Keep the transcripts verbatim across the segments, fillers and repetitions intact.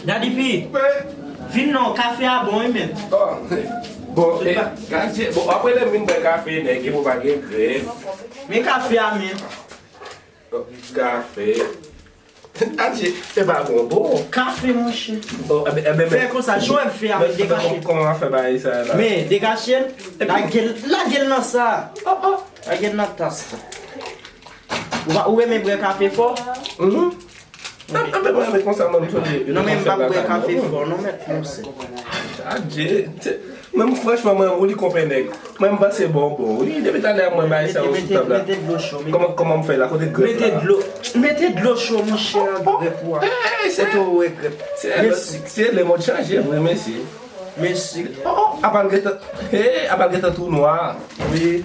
Daddy P, vin non, kafe a bon wi menm. Bon, e, gade, bon, apre lè m vin bwè kafe, nèg, e pou pa gen grèv. Men kafe a menm. Kafe. Adje, e pa bon, bon. Kafe, monchè. Bon, e ben, e ben, fè konsa, jwenn fè a, men degaje. Kòman w ap fè bagay sa la? Men, degaje l, lage l, lage l nan sa. Lage l nan tas la. Ou pa, ou renmen bwè kafe fò? Mhm. Nan, nan, men mwen, men konsa, mwen, m sonje. Non, men m pa bwè kafe fò, non, mèt, non, se. Adje, se, mwen, franchman, mwen, ou li konpè nèg. Mwen, m panse bonbon, wi. Depi talè, mwen, bay sa yo sou tab la. Mete dlo cho, men. Kòman, kòman m fè la? Kote grèp la? Mete dlo, mete dlo cho, monchè, nan grèp ou a. Kote ou wè grèp? Men sik. Se lemond chanje, vre, mesye. Men sik. Oh, oh, apa l gentan, hey, apa l gentan tou nwa. Wi,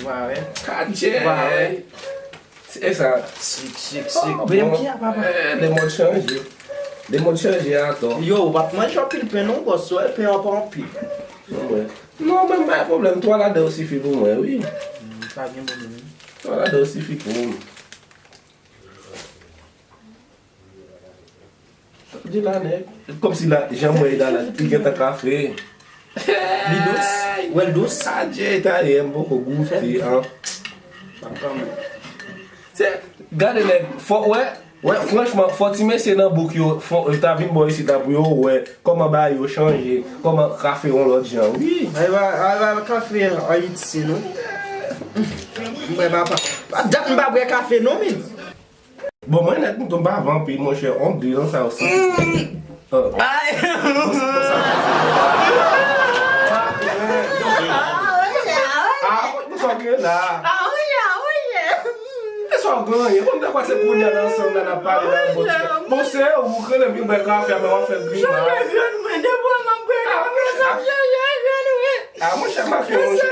nwa, wi. Adje. Nwa, wi. Se sa. Sik, sik, sik. Oh, bon. Lemond chanje. Lemond chanje atò. Yo, ou pa t manje anpil pen non, bòs. Wè, pen an pa anpil. Non, mwen, non, mwen pa gen pwoblèm. Twa ladan yo sifi pou mwen, wi. Hmm, pa gen pwoblèm. Twa ladan yo sifi pou mwen. Di la, nèg. Kòmsi la, jan mwen ye la, la, li gentan kafe. Li dous? Wè l dous? Adje, Italyen, m poko goute, an. Se, gade, nèg, fò, wè, wè, franchman, fò ti mesye nan bouk yo, fò, yo ta vin bò isit la pou yo wè kòman bagay yo chanje, kòman kafe yon lòt jan, wi. Ay, ba, ay, ba, kafe an Ayiti, non? M bwè papa. Pa dat m pa bwè kafe, non, men. Bon, mwen nèt m tonbe avan anpil, monchè, on de nan sa osi. Ay! Ah, pou sa w gen la. E sa w genyen? Bon, m te kwè se kounye a nan ansanm la n ap pale nan bòt. Bon, se ou k rele m vin bwè kafe a, men w ap fè grimas. Ah, monchè, make, monchè.